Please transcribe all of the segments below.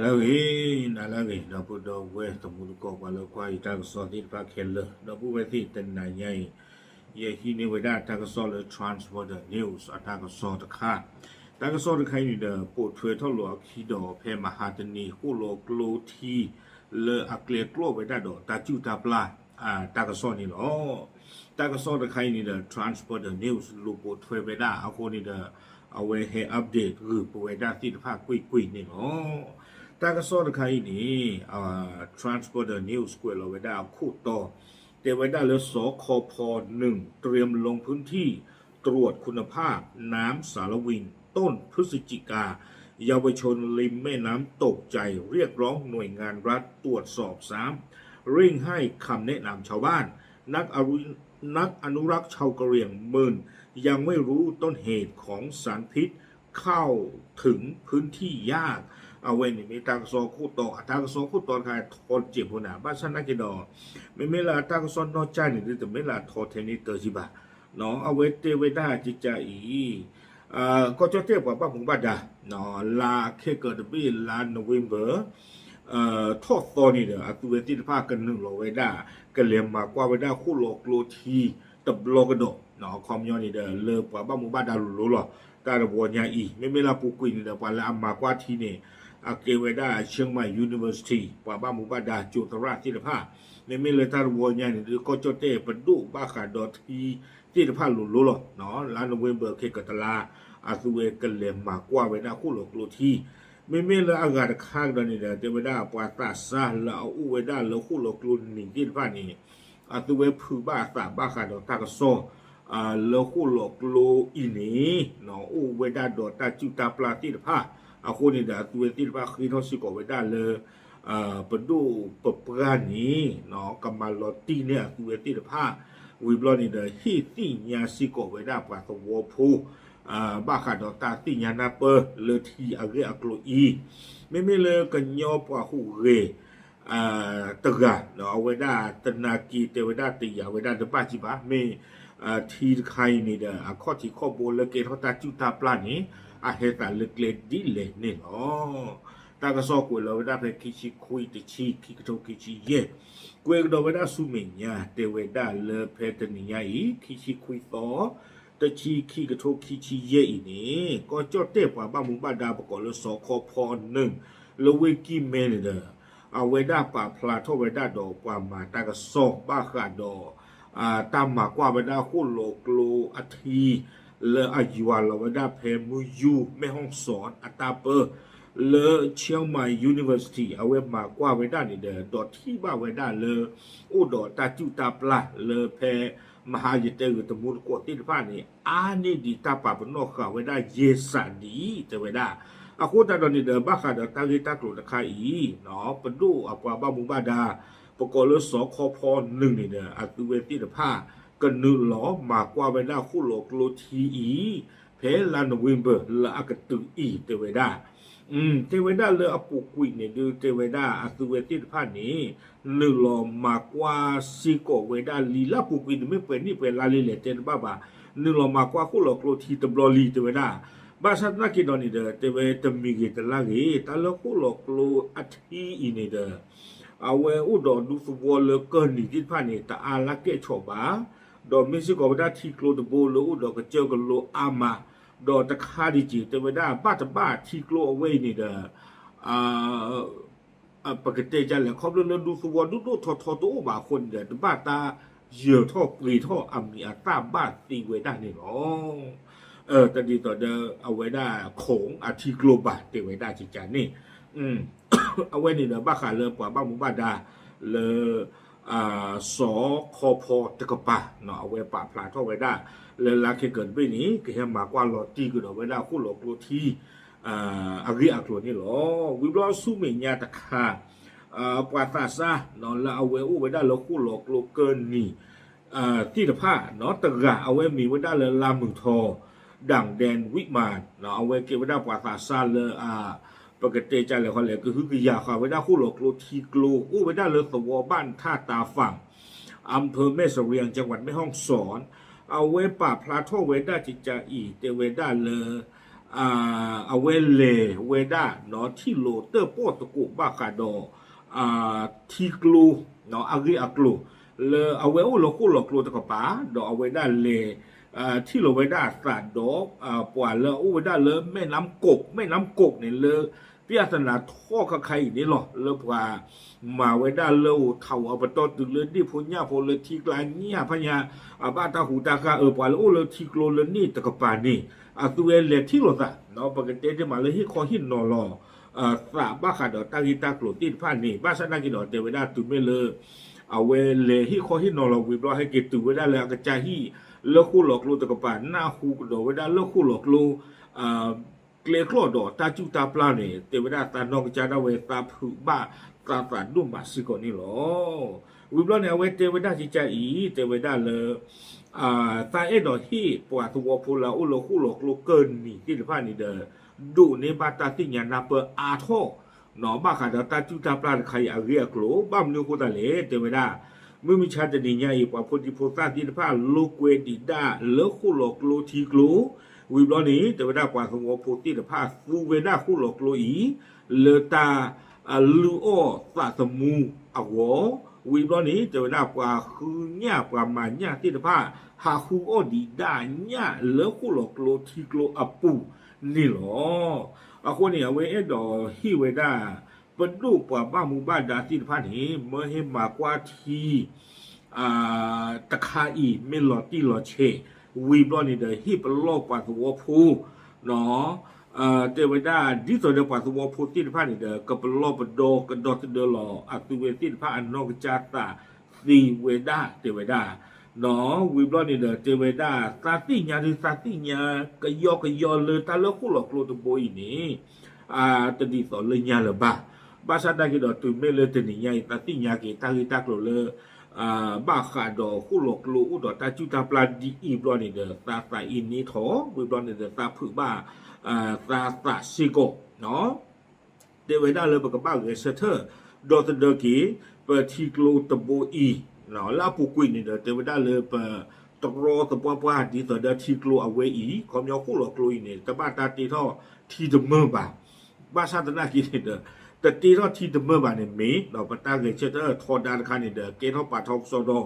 လၢအဂ့ၤ, နၤလၢအဂ့ၤ ဒီပုၢ်ဒီဝဲၢ်တံၤသကိး ပှၤလၢကွၢ်ယတၢ်ကစီၣ်သ့ၣ်တဖၣ်ခဲလၢာ်, ဒီပုၢ်ဝဲၢ်သ့ၣ် တနၤညါအံၤ ယဟံးန့ၢ်ဝဲဒၣ်တၢ်ကစီၣ်လၢ Transborder News အတၢ်ကစီၣ်တခါ, တၢ်ကစီၣ်တခါအံၤန့ၣ်ဒီး ပိာ်ထွဲထီၣ်လိာ်အခံဒီး ဖဲမဟါတနံၤ ဃိၣ်လီၤကျိထံ လၢအကျဲကျီၢ်ဝဲဒၣ်ဒီးတၢ်စုၣ်တၢ်ပျၢ် တၢ်ကစီၣ်န့ၣ်လီၤ. တၢ်ကစီၣ်တခါအံၤန့ၣ်ဒီး Transborder News လူၤပိာ်ထွဲဝဲဒၣ်အဃိန့ၣ်ဒီး အဝဲဟဲ update ဂုာ်ပဝဲဒၣ်သ့ၣ်တဖၣ်ကွ့ၢ်ကွ့ၢ်န့ၣ်လီၤ. တၢ်ကစီၣ်တခါအံၤန့ၣ် Transborder News ကွဲးလီၤဝဲဒၣ်အခိၣ်တီ တဲဝဲဒၣ်လၢ สคพ หนึ่ง เตรียมลงพื้นที่ ตรวจคุณภาพน้ำสารวิน ต้นพฤศจิกา เยาวชนริมแม่น้ำตกใจ เรียกร้องหน่วยงานรัฐตรวจสอบซ้ำ เร่งให้คำแนะนำชาวบ้าน นักอนุรักษ์ชาวกะเหรี่ยงหมื่น ยังไม่รู้ต้นเหตุของสารพิษ เข้าถึงพื้นที่ยาก အဝဲန့ၣ်မ့ၢ်တၢ်ကစီၣ်ခိၣ်တီ, အတၢ်ကစီၣ်ခိၣ်တီတခါထီတစဲးဖိန့ၣ် ဘၣ်ဆၣ်သနာ်က့ဒီး မ့မ့ၢ်လၢအတၢ်ကစီၣ်နီၢ်ကစၢ်န့ၣ် တမ့ၢ်လၢအထီထဲန့ၣ်တစဲးဘၣ်, အဝဲတဲဝဲဒၣ်ကကါအံၤ ကီၢ်ကၠီၣ်တဲၣ်ပှၤဘၣ်မူဘၣ်ဒါ လါခဲကၢၤတဘ့ၣ် လါ November ထီၣ်သီန့ၣ်ဒီး အသုဝဲသ့ၣ်တဖၣ်ကနုာ်လီၤဝဲဒၣ် ကလဲၤမၤကွၢ်ဝဲဒၣ်ဃိၣ်လီၤကျိထံတဘျီကဒီး, အခီပညီန့ၣ်ဒီး လၢပှၤဘၣ်မူဘၣ်ဒါလိၤလိၤလီၤ. တၢ်တဝီညါအံၤ မ့မ့ၢ်လၢအပူၤကွံာ်န့ၣ်ဒီး ပှၤလၢအမၤကွၢ်ထံန့ၣ် အကဲဝဲဒၣ် Chiang Mai University ပှၤဘၣ်မူဘၣ်ဒါကၠိသရၣ်သ့ၣ်တဖၣ်, မ့မ့ၢ်လၢတၢ်တဝီညါန့ၣ်ဒီး ကီၢ်ကၠီၣ်တဲၣ်ပဒိၣ်ဘၣ်ဃးဒီးထံသ့ၣ်တဖၣ်လိၤလိၤလီၤ. လါ November ခဲကတလါ အသုဝဲကလဲၤမၤကွၢ်ဝဲဒၣ်ဃိၣ်လီၤကျိထံ, မ့မ့ၢ်လၢအဂၤတခါကဒီးန့ၣ်ဒီး တဲဝဲဒၣ်ပှၤသးစၢ်လၢအအိၣ်ဝဲဒၣ်လၢဃိၣ်လီၤကျိနံၤသ့ၣ်တဖၣ်န့ၣ် အသုဝဲဖုးဘၣ်အသးဘၣ်ဃးဒီးတၢ်ကစီၣ် လၢဃိၣ်လီၤကျိအံၤန့ၣ် အိၣ်ဝဲဒၣ်ဒီးတၢ်စုၣ်တၢ်ပျၢ်သ့ၣ်တဖၣ်, အဃိန့ၣ်ဒီး အသုဝဲသ့ၣ်တဖၣ်ဃ့ထီၣ်စ့ၢ်ကီးဝဲဒၣ်လၢ ပဒိၣ်ပပှၢ်န့ၣ် ကမၤလီၤတံၢ်န့ၢ်အသုဝဲသ့ၣ်တဖၣ်, ဝံၤဘျီန့ၣ်ဒီး ဟ့ၣ်သ့ၣ်ညါစ့ၢ်ကီးဝဲဒၣ်ပှၤသဝီဖိ ဘၣ်ဃးဒီးတၢ်သ့ၣ်ညါနၢ်ပၢၢ်လၢထံအဂ့ၢ်အကျိၤအံၤ, မ့မ့ၢ်လၢကညီပှၤဟူးဂဲၤ တဂၤ အဝဲဒၣ်တနာ်က့ၤတဲဝဲဒၣ်တယာ်ဝဲဒၣ်တဘၣ်ကံဘၣ်, မ့ၢ်ထံတခါအံၤန့ၣ်ဒီး အခီၣ်ထံးခီၣ်ဘိလၢကဲထီၣ်တၢ်စုၣ်တၢ်ပျၢ်န့ၣ် အဟဲသးလၢကျဲဒ်လဲၣ်န့ၣ်လီၤ. တၢ်ကစီၣ်ကွဲးလီၤဝဲဒၣ်ဖဲခံဆံခွံ တဆံ ခံကထိခံဆံယဲၢ်, ကွဲးကဒီးဝဲဒၣ်ဆူမဲာ်ညါ တဲဝဲဒၣ်လၢဖဲတနံၤညါအံၤ ခံဆံခွံသီ တဆံ ခံကထိခံဆံယဲၢ်အံၤန့ၣ် ကီၢ်ကၠီၣ်တဲၣ်ပှၤဘၣ်မူဘၣ်ဒါပကိးလၢ စခဖ နုာ် လၢဝ့ၢ်ကံၢ်မဲန့ၣ်ဒီး အဝဲဒၣ်ပာ်ဖျါထီၣ်ဝဲဒၣ်ဒီးပှၤမၤတၢ်ကစီၣ်ဘၣ်ဃးဒီး တၢ်မၤကွၢ်ဝဲဒၣ်ဃိၣ်လီၤကျိအထံ လၢအယွၤလီၤဝဲဒၣ်ဖဲမုၢ်ယူၢ် မဲၣ်ဟီၣ်စီၣ်အတၢ်ပၢ လၢ Chiang Mai University အဝဲမၤကွၢ်ဝဲဒၣ်န့ၣ်ဒီး ဒီးထံၣ်ဘၣ်ဝဲဒၣ်လၢ အိၣ်ဒီးတၢ်စုၣ်တၢ်ပျၢ်လၢဖဲ မဟါယတဲဂ့ၤတမူတကိးသ့ၣ်တဖၣ်န့ၣ် အါန့ၢ်ဒံးတၢ်ပာ်ပနီၣ်ဃာ်ဝဲဒၣ်ယဲၢ်စးဒံး တဲဝဲဒၣ်. အဃိသတးဒီးန့ၣ်ဒီး ဘၣ်ဃးဒီးတၢ်ဂ့ၢ်တၢ်ကျိၤတခါအံၤ ပဒိၣ်အပှၤဘၣ်မူဘၣ်ဒါ ပကိးလၢ စခဖနုာ်န့ၣ်ဒီး အသုဝဲသ့ၣ်တဖၣ် ကနုာ်လီၤမၤကွၢ်ဝဲဒၣ်ဃိၣ်လီၤကျိထံအံၤ ဖဲလါ November လၢအကတုၤအံၤ တဲဝဲဒၣ် တဲဝဲဒၣ်လၢအပူၤကွံာ်န့ၣ်ဒုး တဲဝဲဒၣ်အသုဝဲသ့ၣ်တဖၣ်န့ၣ် နုာ်လီၤမၤကွၢ်စ့ၢ်ကီးဝဲဒၣ်လံ လၢအပူၤကွံာ်န့ၣ်မ့ၢ်ပှဲၤနံၣ်ပှဲၤလါလံလဲၣ်တဲတဘၣ်ဘၣ်, နုာ်လီၤမၤကွၢ်ဃိၣ်လီၤကျိထံတဘျီလံ တဲဝဲဒၣ်. ဘၣ်ဆၣ်သနာ်က့ဒီးန့ၣ်ဒီး တဲဝဲတမံၤဂ့ၤတလါဂ့ၤ တၢ်လၢဃိၣ်လီၤကျိအထံအံၤန့ၣ်ဒီး အဝဲအိၣ်ဒီးဒူသဝီလၢကၢၢ်နံၤသ့ၣ်တဖၣ်န့ၣ် တအါလၢကဲၣ်ဆိးဘၣ်, ဒီးမ့ၢ်စ့ၢ်ကီးဝဲဒၣ်ထံကျိတဘိလၢအိၣ်ဒီးကစၢၢ်ကလိအါမး, ဒီးတခါဒံးက့ၤ တဲဝဲဒၣ်ဘၣ်တဘၣ်ထံကျိအဝဲအံၤန့ၣ်ဒီး ပကတဲဒ်လဲၣ် ခီဖျိလၢဒူသဝီဒိၣ်ဒိၣ်ထီထီတအိၣ်ဘၣ်အဃိန့ၣ်ဒီး တဘၣ်တၢ်ယၢၤထီၣ်ပှ့ၤထီၣ်အမံၤအသၣ်ဘၣ်သ့ဝဲဒၣ်န့ၣ်လီၤ. တဒ်သိးဒီးအဝဲဒၣ်ခိၣ်အထံကျိဘၣ် တဲဝဲဒၣ်ကကန့ၣ် အဝဲန့ၣ်ဒီးဘၣ်ဃးလၢပှၤဘၣ်မူဘၣ်ဒါလၢ စခဖတကပၤ အဝဲပာ်ဖျါထီၣ်ဝဲဒၣ် လၢလါခဲကၢၤတဘ့ၣ်န့ၣ် ကဟဲမၤကွၢ်လီၤတံၢ်ကဒီးဝဲဒၣ်ဃိၣ်လီၤကျိထံ အဂ့ၢ်အကျိၤန့ၣ်လီၤ. ဝံၤဘျီဆူမဲာ်ညါတခါ ပှၤသးစၢ် လၢအဝဲအိၣ်ဝဲဒၣ်လၢဃိၣ်လီၤကျိကၢၢ်နံၤ သ့ၣ်တဖၣ် တဂၤအဝဲမ့ၢ်ဝဲဒၣ်လၢလါမုၢ်ထီၣ် ဒၣ်ဒဲၣ်ဝံၣ်မၢ် အဝဲကဲဝဲဒၣ်ပှၤသးစၢ်လၢ ပကတဲဒ်လဲၣ်ဃီလဲၣ် ကဟုကယာ်ဃာ်ဝဲဒၣ်ဃိၣ်လီၤကျိထံကျိ အိၣ်ဝဲဒၣ်လၢသဝီဘၣ်နထၣ်တၢ်ဖၣ် อำเภอแม่เสรียง จังหวัดแม่ฮ่องสอน အဝဲပာ်ဖျါထီၣ်ဝဲဒၣ်ကကအံၤ တဲဝဲဒၣ်လၢ အဝဲလဲၤဝဲဒၣ် ထံၣ်လိာ်တၢၣ်ပီၣ်သကိးဘၣ်ဃးဒီး ထံကျိ အဂ့ၢ်အကျိၤ လၢအဝဲအိၣ်လၢဃိၣ်လီၤကျိတကပၤ ဒီးအဝဲဒၣ်လဲၤ ထံၣ်လိာ်ဝဲဒၣ်အသးဒီး ပှၤလၢအအိၣ်ဝဲဒၣ်လၢမဲၣ်နါကိး မဲၣ်နါကိးန့ၣ်လၢ ပျၢ်သနာ်ထီၣ်ခါခါအံၤန့ၣ်လီၤ လၢပှၤ မၤဝဲဒၣ်လၢအိၣ်ထးအိၣ်အပတီၢ်တုၤလၢဒ့ၣ်ဖိညၣ်ဖိလၢထံကျါညၣ်ဖးညါ အဘၣ်တၢ်ဟူးတၢ်ဃၣ်အၢ ပှၤလၢအိၣ်လၢထံကျိလၢန့ၣ်တကပၤန့ၣ် အသုဝဲလဲၤထံၣ်လိာ်သး ပကတဲတ့ၢ်မးလၢဟ့ၣ်ခီဟ့ၣ်နီၤလီၤ သးဘၣ်ဃးဒီးတၢ်ဂ့ၢ်တၢ်ကျိၤသ့ၣ်တဖၣ်န့ၣ် ဘၣ်ဆၣ်သနာ်က့ဒီးတဲဝဲဒၣ်တုၤမ့ၢ်လၢ အဝဲလဲၤဟ့ၣ်ခီဟ့ၣ်နီၤလီၤဝံၤဘျီဟဲက့ၤတုၤဝဲဒၣ်လၢအကစၢ်ဟံၣ် လၢဃိၣ်လီၤကျိတကပၤ နၢ်ဟူကဒီးဝဲဒၣ်လၢဃိၣ်လီၤကျိ ကျဲကျီၢ်ဒီးတၢ်စူၢ်တၢ်ပျၢ်န့ၣ် တဲဝဲဒၣ်သးနီၢ်ကစၢ်ဒၣ်ဝဲ သးဖုးဘၣ်သးသးဒိၣ်မးစ့ၢ်ကီးန့ၣ်လီၤ. ဝံၤဘျီန့ၣ် အဝဲတဲဝဲဒၣ်ကကါအံၤ တဲဝဲဒၣ်လၢ သးအဲၣ်ဒိးဟ့ၣ်ပှၤသဝီဖိလၢအအိၣ်လၢဃိၣ်လီၤကျိကၢၢ်နံၤသ့ၣ်တဖၣ်န့ၣ်ဒီး ဒိးန့ၢ်ဘၣ်တၢ်သ့ၣ်ညါနၢ်ပၢၢ်အါထီၣ် ဘၣ်ဃးဒီးတၢ်စူၢ်တၢ်ပျၢ်တခါအံၤအဂ့ၢ်အကျိၤ ဘၣ်မနုၤအဃိသတးလဲၣ် တဲဝဲဒၣ် မုၢ်မဆါတနံၤညါအံၤ ပှၤဖိဒံဖိသၣ်သ့ၣ်တဖၣ်လိာ်ကွဲဒံးဒၣ်လၢဃိၣ်လီၤကျိထံကျိ ဝံၤဘျီန့ၣ် တဲဝဲဒၣ်ပှၤသဝီဖိသ့ၣ်တဖၣ်သူဝဲဒၣ်ဃိၣ်လီၤကျိအံၤ လၢတၢ် လုၢ်အီၣ်သးသမူအဂီၢ် ဝံၤဘျီန့ၣ် တဲဝဲဒၣ်ပှၤဃုညၣ်ပှၤမၤညၣ်သ့ၣ်တဖၣ် ဟးဃုအီၣ်ဒံးဒၣ်ညၣ်လၢဃိၣ်လီၤကျိထံကျိအပူၤန့ၣ်လီၤ. အဃိန့ၣ် အဝဲအဲၣ်ဒိးဟ့ၣ်ဝဲဒၣ် ပဒိၣ်ပှၤဘၣ်မူဘၣ်ဒါသ့ၣ်တဖၣ်န့ၣ် မၢဟဲမၤကွၢ်ထံ တခါအံၤ မ့ၢ်လီၤတံၢ်လီၤဆဲး ဝံၤဘျီန့ၣ်ဒီး ဟ့ၣ်ပလီၢ်ပှၤသဝီဖိ တဲဝဲဒၣ် ဒ်သိးဒီးပှၤသဝီဖိသ့ၣ်တဖၣ်န့ၣ်ဒီး ကပလီၢ်ပဒီကဒီသဒၢလီၤ အသုဝဲသ့ၣ်တဖၣ်အနီၢ်ကစၢ်သးသ့ဝဲဒၣ် တဲဝဲဒၣ် ဝံၤဘျီန့ၣ်ဒီး တဲဝဲဒၣ် သးသ့ၣ်ညါဒုး သးသ့ၣ်ညါ ကယီကယီလၢတၢ်လၢဃိၣ်လီၤကျိတဘိအံၤန့ၣ် တဒ်သိးလၢညါလၢၤဘၣ်. ဘၣ်ဆၣ်သနာ်က့ဒီး တုၤမ့ၢ်လၢတနံၤညါအံၤ သးသ့ၣ်ညါက့ၤတၢ်ဂ့ၢ်တၢ်ကျိၤလၢ ဘၣ်ဃးဒီးဃိၣ်လီၤကျိအိၣ်ဒီးတၢ်စူၢ်တၢ်ပျၢ်ဒ်အံၤဘျီန့ၣ်ဒီး သးသးအံၤန့ၢ်ထီၣ် ဝံၤဘျီန့ၣ်ဒီး သးဖုးဘၣ် သးသးစ့ၢ်ကီး တဲဝဲဒၣ်လၢပကဘၣ်ဂဲၤဆၢထၢၣ် ဒီသဒၢက့ၤ ပထံကျိတဘိအံၤ လၢအပူၤကွံာ်န့ၣ်ဒီး တဲဝဲဒၣ်လၢပတြီသပှၢ်ပှၢ် ဒ်သိးဒီးထံကျိအဝဲအံၤ ခီပညီဃိၣ်လီၤကျိအံၤန့ၣ် တဘၣ်တၢ်တ့ထီၣ်ထံတမၢၢ်ဘၣ်. ဘၣ်ဆၣ်သနာ်က့န့ၣ်ဒီး တတ့ထီၣ်ထံတမၢၢ်ဘၣ်န့ၣ်မ့ၢ် ပတၢ်ဂဲၤဆၢထၢၣ်ထီဒါတခါန့ၣ်ဒီး ကဲထီၣ်ပာ်ထီၣ်ကစီဒီ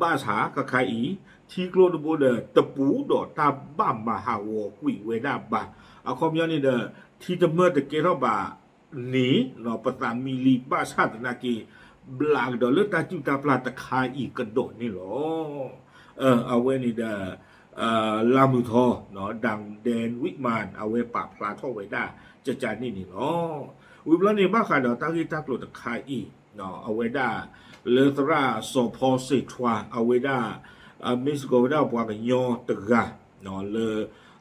ဘၣ်ဆၣ်ခါခါအံၤ ထံကျိတဘိဒီး တပူၤဒီးတၢ်ဘၣ်မၤဟးဂီၤကွံာ်ဝဲဒၣ်ဘၣ်. အခီပညီန့ၣ်ဒီး ထံတမၢၢ်တကဲထီၣ်ဘၣ်န့ၣ် ပသးမံလံဘၣ်ဆၣ်သနာ်က့ ဘျးကဒီးလၢတၢ်စူၢ်တၢ်ပျၢ်တခါအံၤကဒီးန့ၣ်လီၤ. အဝဲန့ၣ်ဒီး လါမုၢ်ထီ Dan Dan Whitman အဝဲပာ်ဖျါထီၣ်ဝဲဒၣ် ကကန့ၣ်န့ၣ်လီၤ. ဝံၤဘျီန့ၣ် ဘၣ်ဃးဒီးတၢ်ဂ့ၢ်တၢ်ကျိၤတခါအံၤ အဝဲဒၣ် လၢသရၣ်စီၤဖီစ့ၣ်ထွါ အဝဲဒၣ် မ့ၢ်စ့ၢ်ကီးဝဲဒၣ်ပှၤကညီတဂၤ လၢ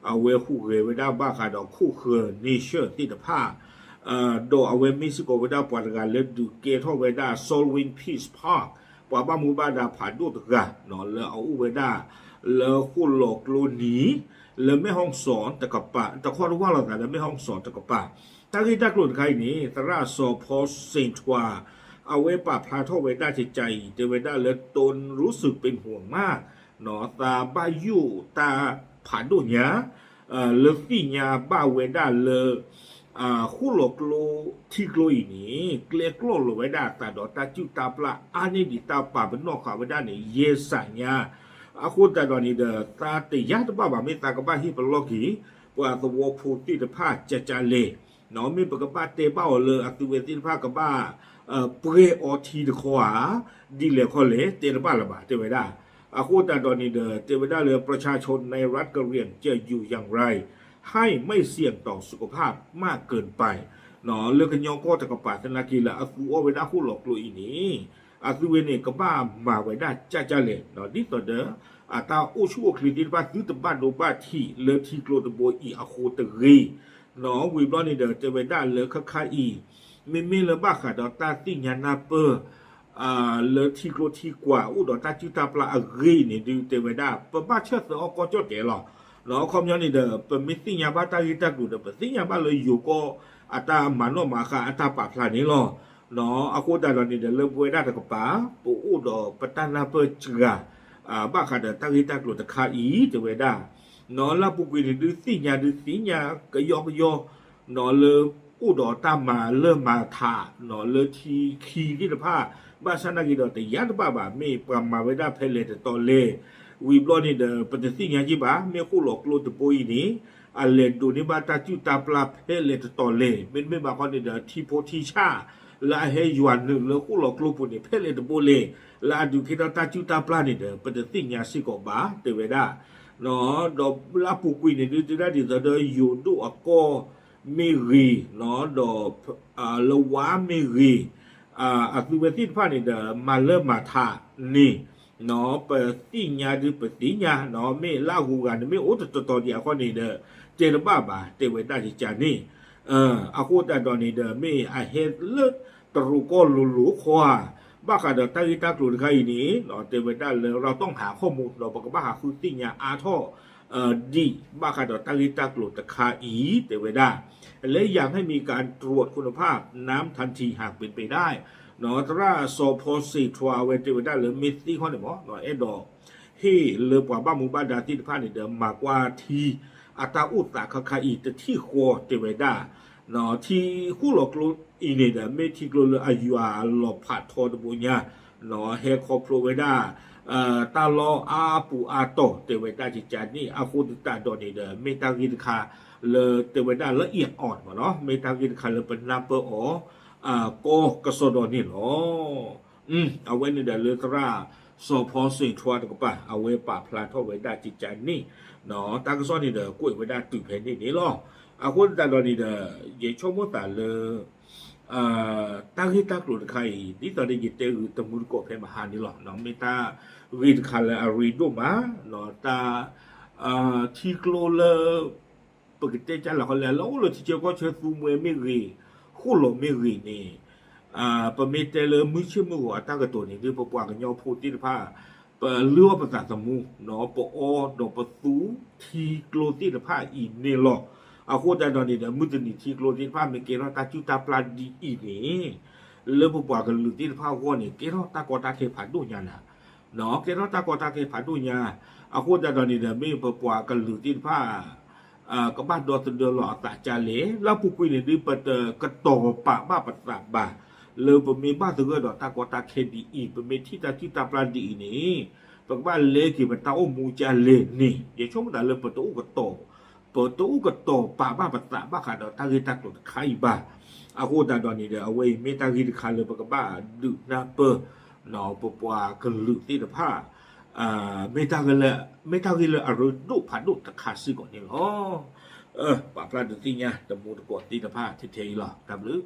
အဝဲဟူးဂဲၤဝဲဒၣ်ဘၣ်ဃးဒီးခိၣ်ဃၢၤ nation သ့ၣ်တဖၣ် ဒီးအဝဲမ့ၢ်စ့ၢ်ကီးဝဲဒၣ်ပှၤတဂၤလၢဒုးကဲထီၣ်ဝဲဒၣ် Salween Peace Park ပှၤဘၣ်မူဘၣ်ဒါဖးဒိၣ်တဂၤ လၢအအိၣ်ဝဲဒၣ် လၢဃိၣ်လီၤကျိနံၤ လၢမဲၢ်ဟီၣ်စီၣ်တကပၤ တခီတဝၢ်လိာ်သးလၢမဲၢ်ဟီၣ်စီၣ်တကပၤ တၢ်ဂ့ၢ်တၢ်ကျိၤတခါအံၤန့ၣ် သရၣ်စီၤဖီစ့ၣ်ထွါ အဝဲပာ်ဖျါထီၣ်ဝဲဒၣ်ကကါအံၤ တဲဝဲဒၣ်လၢ တိၢ်ရူစူးပ့ၣ်မုၣ်မး သးဘၣ်ယိၣ်တၢ်ဖးဒိၣ်ညါ လၢသ့ၣ်ညါဘၣ်ဝဲဒၣ်လၢ ဃိၣ်လီၤကျိထံကျိအံၤန့ၣ် ကျဲကျီၢ်လီၤဝဲဒၣ်အသးဒီးတၢ်စူၢ်တၢ်ပျၢ်အါန့ၢ်ဒံးတၢ်ပာ်ပနီၣ်ဃာ်ဝဲဒၣ်န့ၣ် ယဲၢ်စးညါ အဃိသတးဒီးန့ၣ်ဒီး သးတယာ်တဘၣ်ဘၣ် မ့ၢ်သးကဘၣ်ဟ့ၣ်ပလီၢ်က့ၤ ပှၤသဝီဖိသ့ၣ်တဖၣ်ကကါလဲၣ် မ့ၢ်ပကဘၣ်တဲဘၣ်အီၤလၢအသုဝဲသ့ၣ်တဖၣ်ကဘၣ် ပှဲၤအီထံတခီဧါ ဒ်လဲၣ်ခီလဲၣ် တဲတဘၣ်လၢၤဘၣ် တဲဝဲဒၣ်. အဃိသတးဒီးန့ၣ်ဒီး တဲဝဲဒၣ်လၢ ประชาชนในรัฐกะเหรี่ยงจะอยู่อย่างไร ให้ไม่เสี่ยงต่อสุขภาพมากเกินไป လၢကညီကီၢ်တကပၤသနာ်က့ လၢအသူအီၣ်ဝဲဒၣ်ဃိၣ်လီၤကျိအံၤန့ၣ် အသုဝဲန့ၣ် ကဘၣ်မၤဝဲဒၣ်ကၢ်ကၢ်လဲၣ် ဒ်သိးဒီး အတၢ်အိၣ်ဆူၣ်အိၣ်ချ့သ့ၣ်တဖၣ် သုတဘၣ်ဒိဘၣ်ထံးလၢထံကျိတဘိအံၤအဃိတဂ့ၤ ဝံၤဘျီန့ၣ်ဒီး တဲဝဲဒၣ်လၢခါခါအံၤ မ့မ့ၢ်လၢဘၣ်ဃးဒီးတၢ်သ့ၣ်ညါနၢ်ပၢၢ် လၢထံကျိထံကွၢ်အိၣ်ဒီးတၢ်စူၢ်တၢ်ပျၢ်အဂ့ၢ်န့ၣ်ဒုး တဲဝဲဒၣ် ပဘၣ်ဆၢသၢအီၣ်ကီၢ်ကၠီၣ်တဲာ်လီၤ. အခီပညီန့ၣ်ဒီး ပမ့ၢ်သ့ၣ်ညါဘၣ်တၢ်ဂ့ၢ်တၢ်ကျိၤဒီး ပသ့ၣ်ညါဘၣ်လၢယိၤကီၢ်အတၢ်မၤနီၣ်မၤဃါအတၢ်ပာ်ဖျါန့ၣ်လီၤ. အဃိသတးဒီးန့ၣ်ဒီး လၢပဝဲဒၣ်တကပၤ ပအိၣ်ဒီးပတၢ်နၢ်ပၢၢ်စှၤ ဘၣ်ဃးဒီးတၢ်ဂ့ၢ်တၢ်ကျိၤတခါအံၤ တဲဝဲဒၣ် လၢအပူၤကွံာ်န့ၣ်ဒုးသ့ၣ်ညါဒုးသ့ၣ်ညါကယီကယီ လၢအိၣ်ဒီးတၢ်မၤလၢမၤထး လၢထံခံသ့ၣ်တဖၣ် ဘၣ်ဆၣ်နာ်က့ဒီးတယါတဘၣ်ဘၣ် မ့ၢ်ပှၤမၤဝဲဒၣ်ဖဲလဲၣ်တတီၤလဲၣ် ဝံၤဘျီန့ၣ်ဒီး ပတသ့ၣ်ညါက့ဘၣ် မ့ၢ်ဃိၣ်လီၤကျိတဘိအံၤန့ၣ် အလဲၤဒိးန့ၢ်ဘၣ်တၢ်စုၣ်တၢ်ပျၢ်ဖဲလဲၣ်တတီၤလဲၣ် မ့တမ့ၢ်ဘၣ်ခီန့ၣ်ဒီး ထံဖိထံဆၣ် လၢအဟဲယွၤနုာ်လၢဃိၣ်လီၤကျိပူၤန့ၣ် ဖဲလဲၣ်တဘိလဲၣ် လၢအဒုးကဲထီၣ်တၢ်စုၣ်တၢ်ပျၢ်န့ၣ်ဒီး ပတသ့ၣ်ညါစ့ၢ်ကီးဘၣ် တဲဝဲဒၣ် ဒီးလၢအပူၤကွံာ်န့ၣ်ဒုး တဲဒၣ်ဒ်သိးဒီးယိၤဒိၣ်အကီၢ်မ့ၢ်ဂ့ၤ ဒီး လၢဝါမ့ၢ်ဂ့ၤ အသုဝဲသ့ၣ်တဖၣ်န့ၣ်ဒီး မၤလၢမၤထးန့ၣ် ပသ့ၣ်ညါဒုးပသ့ၣ်ညါ မ့ၢ်လၢအဂုၤအဂၤန့ၣ် မ့ၢ်အိၣ်တတီၤဒံးအဃိန့ၣ်ဒီး တဲတဘၣ်ဘၣ် တဲဝဲဒၣ်ကကန့ၣ် အဃိသတးဒီးန့ၣ်ဒီး မ့ၢ်အဟဲလၢတရူးကီၢ်လိၤလိၤခီဧါ ဘၣ်ဃးဒီးတၢ်ဂ့ၢ်တၢ်ကျိၤတခါအံၤန့ၣ် တဲဝဲဒၣ်လၢ ရတီၢ်ဟးခီၣ်မူ ဒီးပကဘၣ်ဟးဃုသ့ၣ်ညါအါထီၣ် ဒံး ဘၣ်ဃးဒီးတၢ်ဂ့ၢ်တၢ်ကျိၤတခါအံၤ တဲဝဲဒၣ် และอยากให้มีการตรวจคุณภาพน้ำทันทีหากเป็นไปได้ သရၣ်စီၤဖီစ့းထွါအဝဲတဲဝဲဒၣ်လၢမ့ၢ်သ့ခီန့ၣ်မ့ၢ် အဲၣ်ဒိး ဟ့ၣ်လၢပှၤဘၣ်မူဘၣ်ဒါသ့ၣ်တဖၣ်န့ၣ်ဒီး မၤကွၢ်ထံအတၢ်အိၣ်သးခါခါအံၤတထံၣ်ဃီ တဲဝဲဒၣ် ထံဃိၣ်လီၤကျိအံၤန့ၣ်ဒီး မ့ၢ်ထံကျိလၢအယွၤလီၤဖးထီတဘိညါ ဟဲခီဖျိဝဲဒၣ် တၢ်လီၢ်အါပူၤအါတီၤ တဲဝဲဒၣ်ကကန့ၣ် အဃိသတးဒီးန့ၣ်ဒီး မ့ၢ်တၢ်ဂ့ၢ်တခါလၢတဲဝဲဒၣ်လၢအံၤအီၤမ့ၢ်နီၤ မ့ၢ်တၢ်ဂ့ၢ်တခါလၢပနၢ်ပၢၢ်အီၤ ကီကစီဒီန့ၣ်လီၤ. အဝဲန့ၣ်ဒီးလၢသရၣ်စီၤဖီစ့းထွါတကပၤ အဝဲပာ်ဖျါထီၣ်ဝဲဒၣ်ကကန့ၣ် တၢ်ကစီၣ်န့ၣ်ဒီးကွဲးဝဲဒၣ်တုၤဖဲန့ၣ်န့ၣ်လီၤ. အဃိသတးဒီးန့ၣ်ဒီး ယဆိကမိၣ်သးလၢ တၢ်ဂ့ၢ်တၢ်ကျိၤတခါအံၤ ဒ်သိးဒီးယတဲဂုာ်တမူတကိးဖဲမဟါန့ၣ်လီၤ. မ့ၢ်တၢ်ဂ့ၢ်တခါလၢအရ့ဒိၣ်မး တၢ် ထံကျိလၢ ပကတဲကၢ်လီၤခီလဲၣ် လၢအိၣ်လၢထံဆၢကီၢ်ဆၢသူမှဲမ့ၢ်ဂ့ၤ ဃိၣ်လီၤမ့ၢ်ဂ့ၤန့ၣ် ပမ့ၢ်တဲလၢမုၢ်ဆ့ၣ်မုၢ်ဂီၤအတၢ်ကတိၤန့ၣ်ဒုး ပပှၤကညီဖိသ့ၣ်တဖၣ် ပလုၢ်အီၣ်ပသးသမူ ပအီဒီးပသူထံကျိသ့ၣ်တဖၣ်အံၤန့ၣ်လီၤ. အဃိသတးဒီးန့ၣ်ဒီး မုၢ်တနံၤထံကျိသ့ၣ်တဖၣ်မ့ၢ်ကဲထီၣ်တၢ်စုၣ်တၢ်ပျၢ်ဒ်အံၤန့ၣ် လၢပပှၤကလုာ်သ့ၣ်တဖၣ်အဂီၢ်န့ၣ် ကဲထီၣ်တၢ်ကီတၢ်ခဲဖးဒိၣ်ညါနၤ ကဲထီၣ်တၢ်ကီတၢ်ခဲဖးဒိၣ်ညါ အဃိသတးဒီးန့ၣ်ဒီး မ့ၢ်ပပှၤကလုာ်သ့ၣ်တဖၣ် ကဘၣ်ဒီသဒၢလီၤအသးကၢ်လဲၣ် လၢအပူၤကွံာ်န့ၣ်ဒုး ပတကတီၤပာ်ဘၣ်ပသးဘၣ် လၢပမ့ၢ်ဘၣ်သဂၢၢ်ဒီးတၢ်ကီတၢ်ခဲဒ်အံၤ ပမ့ၢ်ထံၣ်တၢ်စုၣ်တၢ်ပျၢ်ဒ်အံၤန့ၣ် ပကဘၣ်လဲက့ၤပတၢ်အိၣ်မူကၢ်လဲၣ်န့ၣ် ယဆိကမိၣ်သးလၢပတအိၣ်ကတီၤ ပတအိၣ်ကတီၤပာ်ဘၣ်ပသးဘၣ်ဃးဒီးတၢ်ဂ့ၢ်တၢ်ကျိၤတခါအံၤဘၣ်. အဃိသတးဒီးန့ၣ်ဒီး အဝဲအံၤမ့ၢ်တၢ်ဂ့ၢ်တခါလၢပကဘၣ်ဒုးနၢ်ပၢၢ် ပပှၤကလုာ်သ့ၣ်တဖၣ် မ့ၢ်တၢ်ဂ့ၢ်လၢ မ့ၢ်တၢ်ဂ့ၢ်လၢအရ့ဒိၣ်ဖးဒိၣ်တခါစ့ၢ်ကီးန့ၣ်လီၤ. ပာ်ဖျါဒုးသ့ၣ်ညါတမူတကိးသ့ၣ်တဖၣ်ထဲထဲအံၤလီၤ. တၢ်ဘျုး